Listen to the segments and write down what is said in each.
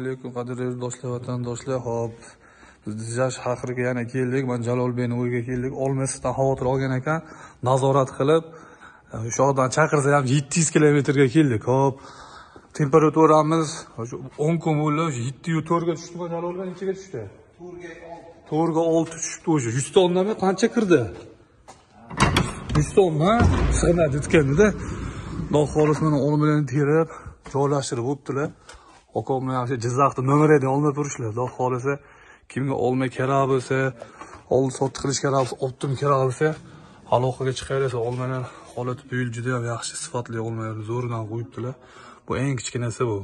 Alaykum qadrli yurtdoshlar, vatandoshlar. Xo'p, biz Jizzax shahriga yana keldik. Mana Jalolbekning uyiga keldik. Olmasidan xavotir olgan ekan, nazorat qilib, o'sha yoqdan chaqirsa ham 700 kilometrga keldik. Xo'p, temperaturamiz 10 kun bo'ldi, 7.4 ga tushdimi Jalolbek, nechaga tushdi? 4ga 6 tushibdi o'sha. 100 tonnami qancha kirdi? 100 tonna sig'madi dukanda. Xudo xohlasa mana olmalarni terib, joylashtirib bo'ptilar. Okomni yaxshi Jizzaxda nomer edi olma purishlar. Xudo xohlasa kimga olma kerak bo'lsa, oldi sotib qilish kerak bo'lsa, optim kerak bo'lsa, aloqaga chiqaversa, olmalar holati bu yil juda ham yaxshi, sifatli olmalarni zo'ridan qo'yibdilar. Bu eng kichkinasi bu.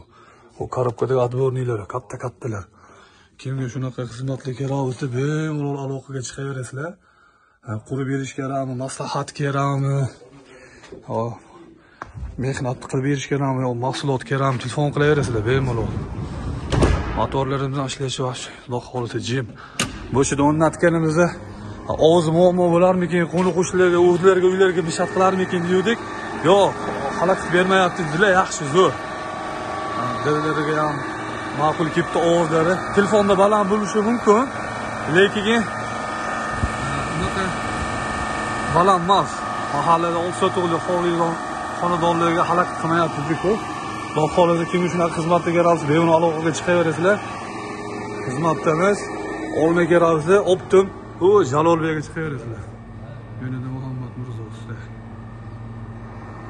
Bu korobkadagi отборныйlar, katta-kattalar. Kimga shunaqa xizmatlar kerak bo'lsa, bemalol aloqaga chiqaverasizlar. Qurib berish kerakmi, maslahat kerakmi? Mehnat qilib berish kerakmi, yo mahsulot kerakmi, telefon qilaverasizlar bemalol. Motorlarimizni ishlashi yaxshi, xudo xohlasa jim. Boshida o'rnatganimizda ovoz muammo bo'larmikin, qo'ni qo'shnilarga, o'zlariga, uylarga mishat qilarmikin degandik. Yo'q, xalaqit bermayapti dedilar, yaxshi, zo'r. Dadalarga ham ma'qul kelibdi ovozlari. Telefonda baland bo'lishi mumkin, lekin unaqa baland emas. Mahallada oldi-sotuvli xohlaydigan xonadonlarga xalaqit qilmayapti ku. Xudo xohlasa kimga shunaqa xizmatga kerak bo'lsa, bemalol aloqaga chiqaverasizlar. Xizmatdamiz. Olma kerak bo'lsa, optim bu Jalolbekga chiqaverasizlar. Yo'nida Muhammad Mirzo usta.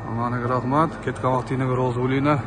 Hammangizga rahmat. Ketgan vaqtingizga rozi bo'linglar.